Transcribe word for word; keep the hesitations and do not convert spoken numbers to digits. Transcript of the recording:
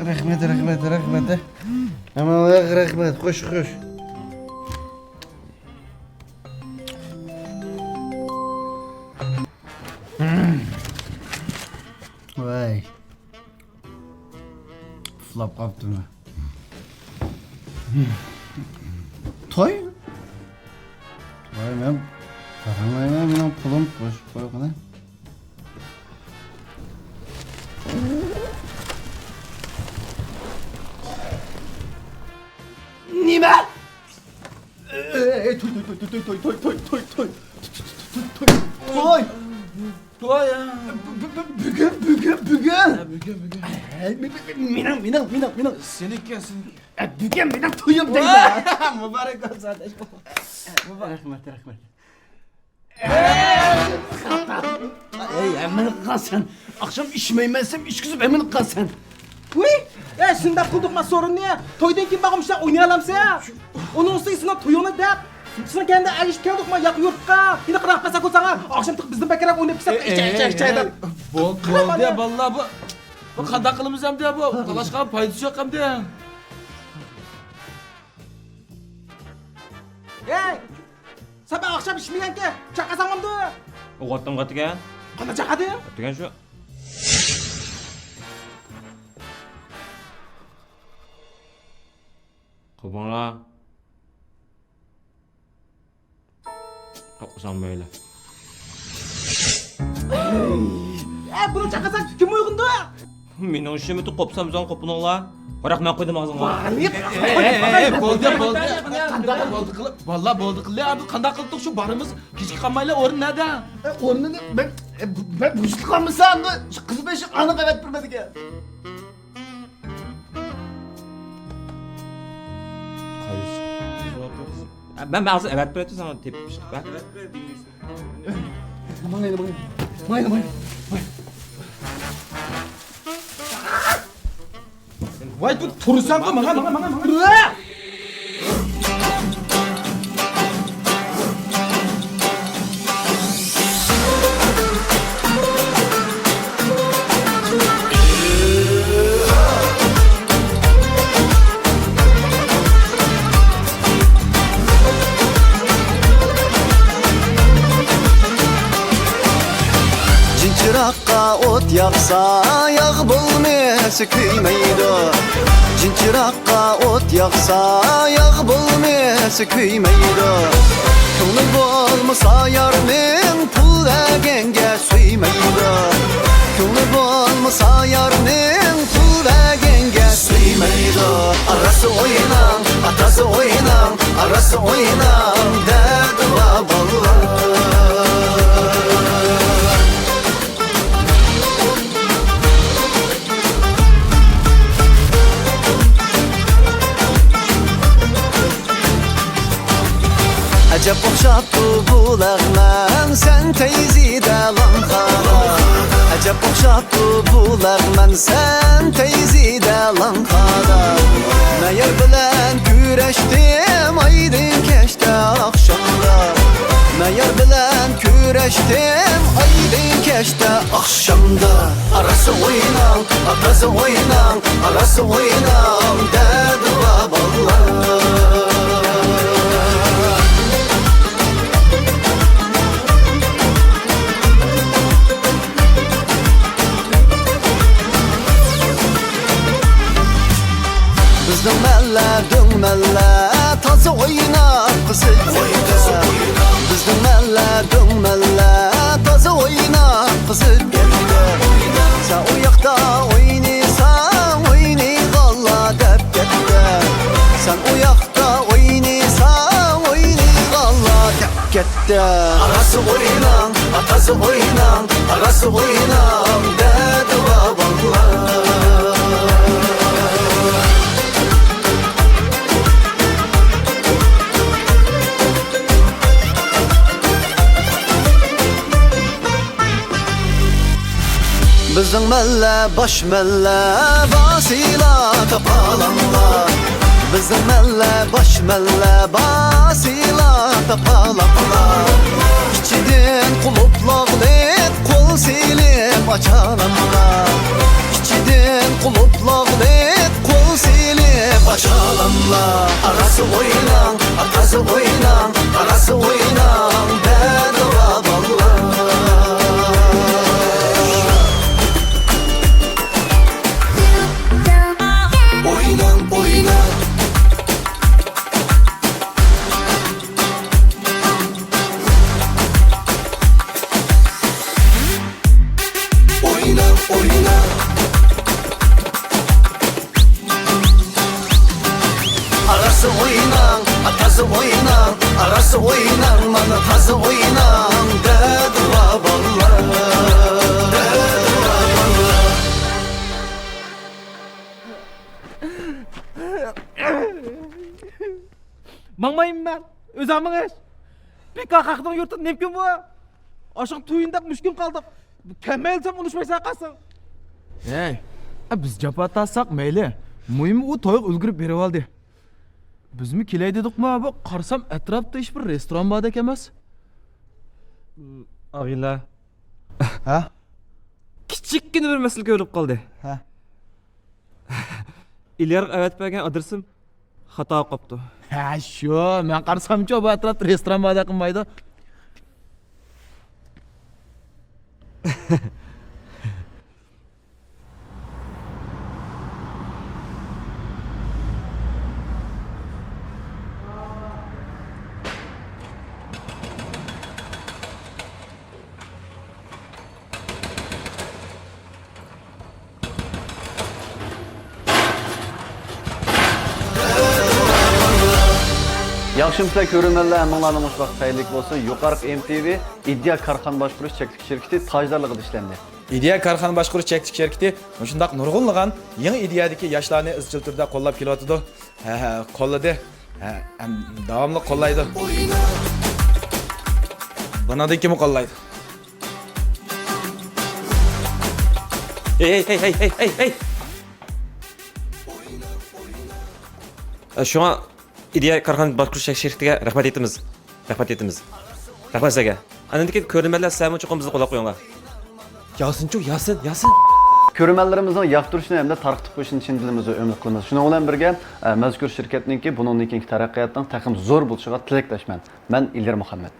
رەھمەت، رەھمەت، رەھمەت. ھەممىڭلارغا رەھمەت. خوش، خوش. ۋاي. ئۇخلاپ قاپتىمەن. توي؟ ۋاي، مەن قاراڭلايمەن، مېنىڭ پۇلۇم قوشۇپ قويغىنە. نېمە؟ ئەي، توي، توي، توي. توي. توي، ھە. بۈ-، بۈ-، بۈگۈن، بۈگۈن، بۈگۈن. ھە، بۈگۈن، بۈگۈن. ئەي، مې-، مې-، مې-، مېنىڭ، مېنىڭ، مېنىڭ، مېنىڭ. سېنىڭكى، سېنىڭكى. ئە، بۈگۈن مېنىڭ تويۇم دەيمەن. مۇبارەك بولسۇن، ئاداش. مۇبارەك. رەھمەت، رەھمەت. ئەي، ھەممىنى قىلغانسەن. ئاخشام ئىچمەيمەن دېسەم، ئىچكۈزۈپ ھەممىنى قىلغانسەن. ۋۇي، ئەي، شۇنداق قىلدۇق ما سورۇننى. تويدىن كېيىن بارغان ئىشلار ئوينىيالامسەن؟ ئۇنىڭ ئۈستىگە سېنىڭ تويۇڭنى دەپ، سېنىڭ كەينىدىن ئەگىشىپ كەلدۇق ما ياقا يۇرتقا. ھېلىقى راھبەت ساكۇ ساڭا ئاخشام تېخى بىزدىن بەكرەك ئويناپ كېتىسەن. ئىچە، ئىچە، ئىچە دەپ. بولدى، بولدى، بالىلار، بۇ، بۇ قانداق قىلىمىز ئەمدى بۇ؟ تالاشقا پايدىسى يوق ئەمدى. ھەي! سەن ئاخشام ئىچمىگەنكەن، چاقاساڭ بولدى. ئوغۇتتىم قاتىكەن. قانداق چاقادى؟ قاتىكەن شۇ. قوپۇڭلار. قاپقۇساڭ مەيلى. ئە، بۇنى چاقاساق كىم ئويغىنىدۇ؟ مېنىڭ ئىشىم ئۆتۈپ قوپسام زاڭ قوپۇنۇڭلار. بىراق مەن قويدۇم ئاغزىڭغا. ئەي، بولدى، بولدى. قانداق بولدى قىلىپ، بالىلار بولدى قىلدى. ئەمدى قانداق قىلدۇق شۇ بارىمىز. كېچىكىپ قالمايلى، ئورۇن نەدە؟ ئە، ئورنىنى مەن، ئە، بۇ، مەن بۇرۇچلۇق ئالمىسام، شۇ قىز بېشى ئانا قەۋەت بىرمىدىكەن. قايسى؟ مەن، مەن ھازىر ئەۋەتىپ بېرەتتىم ساڭا تېپىپ ئىشقىپ، ھە؟ ماڭايلى، ماڭايلى. ماڭايلى، ماڭايلى. ماڭايلى. ۋاي، بۇ تۇرساڭغۇ، ماڭا، ماڭا، ماڭا، ماڭا. جىنچىراققا ئوت ياقسا، ياغ بولمىسا كۆيمەيدۇ. جىنچىراق ئوت ياقسا، ياغ بولمىسا كۆيمەيدۇ. كۆڭلى بولمىسا يارنىڭ، پۇل بەرگەنگە سۆيمەيدۇ. كۆڭلى بولمىسا يارنىڭ، پۇل بەرگەنگە سۆيمەيدۇ. راست ئويناڭ، تازا ئويناڭ، راست ئويناڭ دەيدۇ بالىلار. ئەجەب ئوخشاپتۇ بۇ لەغمەن سەن تەيزىدە لاڭقادا. ئەجەب ئوخشاپتۇ بۇ لەغمەن سەن تەيزىدە لاڭقادا. مەيەر بىلەن كۆرۈشتۈم ئايدىڭ كەچتە ئاخشامدا. مەيەر بىلەن كۆرۈشتۈم ئايدىڭ كەچتە ئاخشامدا. راست ئويناڭ، تازا ئويناڭ، راست ئويناڭ دەيدۇ بالىلار. بىزنىڭ مەھەللە دۆڭ مەھەللە، تازا ئويناپ قىزىپ كەتتى. بىزنىڭ مەھەللە دۆڭ مەھەللە، تازا ئويناپ قىزىپ كەتتى. سەن ئۇ ياقتا ئوينىساڭ، ئوينىغانلار دەپ كەتتى. سەن ئۇ ياقتا ئوينىساڭ، ئوينىغانلار دەپ كەتتى. راست ئويناڭ، تازا ئويناڭ، راست ئويناڭ دەيدۇ بالىلار. بىزنىڭ مەللە باش مەللە باسىلا تاپالاملا. بىزنىڭ مەللە باش مەللە باسىلا تاپالاملا. ئىچىدىن قۇلۇپلاغلىق قول سېلىپ ئاچالاملا. ئىچىدىن قۇلۇپلاغلىق قول سېلىپ ئاچالاملا. ئاراسا ئويناڭ، ئاراسا ئويناڭ، ئاراسا ئويناڭ، بەدۇئا بالىلار. ئويناڭ، ئويناڭ. ئويناڭ، ئويناڭ. ئاراسا ئويناڭ، تازا ئويناڭ، ئاراسا ئويناڭ، مانا تازا ئويناڭ، بەدۇئا بالىلار، بەدۇئا بالىلار. ماڭمايمەن مەن، ئۆزۈڭ مېڭىش. بىكار خەقنىڭ يۇرتىدا نېمە كۈن بۇ؟ ئاشۇڭ تويۇن دەپ مۈشكۈن قالدۇق. كەلمەيلىسەم ئۇنىشمايسەن قالساڭ. ھەي، ئە، بىز جاپا تارتساق مەيلى. مۇھىمى ئۇ تويغا ئۈلگۈرۈپ بېرىۋالدى. بىزمۇ كېلەي دېدۇقمۇ، بۇ قارىسام ئەتراپتا ھېچبىر رېستوران باردەك ئەمەس. ئاغىلە. ھە؟ كىچىككىنە بىر مەسىلە كۆرۈلۈپ قالدى. ھە. ئىليارغا ئەۋەتىپ بەرگەن ئادرېسىم خاتا قاپتۇ. ھە، شۇ. مەن قارىسامچۇ، بۇ ئەتراپتا رېستوران باردەك قىلمايدۇ. ياخشىمۇسىلەر كۆرۈرمەنلەر، ھەممىڭلارنىڭ مۇشۇ ۋاقىت خەيرلىك بولسۇن. يۇقىرىقى ئېم تى ۋى ئىدىيە كارخانا باشقۇرۇش چەكلىك شىركىتى تاجدارلىقىدا ئىشلەندى. ئىدىيە كارخانا باشقۇرۇش چەكلىك شىركىتى مۇشۇنداق نۇرغۇنلىغان يېڭى ئىدىيەدىكى ياشلارنى ئىزچىل تۈردە قوللاپ كېلىۋاتىدۇ. ھە، ھە، قوللىدى. ھە، ھەم داۋاملىق قوللايدۇ. بۇنىڭدىن كېيىنمۇ قوللايدۇ. ھەي، ھەي، ھەي. شۇڭا ئىدىيە كارخانا باشقۇرۇش شىركىتىگە رەھمەت ئېيتىمىز. رەھمەت ئېيتىمىز. رەھمەت سىزگە. ئاندىن كېيىن كۆرۈرمەنلەر سىلەرمۇ چوقۇم بىزنى قوللاپ قويۇڭلار. ياسىنچۇ، ياسىن، ياسىن. كۆرۈرمەنلىرىمىزنىڭ ياقتۇرۇشىنى ھەمدە تارقىتىپ قويۇشىنى چىن دىلىمىزدىن ئۈمىد قىلىمىز. شۇنىڭ بىلەن بىرگە، ئە، مەزكۇر شىركەتنىڭكى بۇنىڭدىن كېيىنكى تەرەققىياتىنىڭ تېخىمۇ زور بولۇشىغا تىلەكداشمەن. مەن ئىليار مۇھەممەد.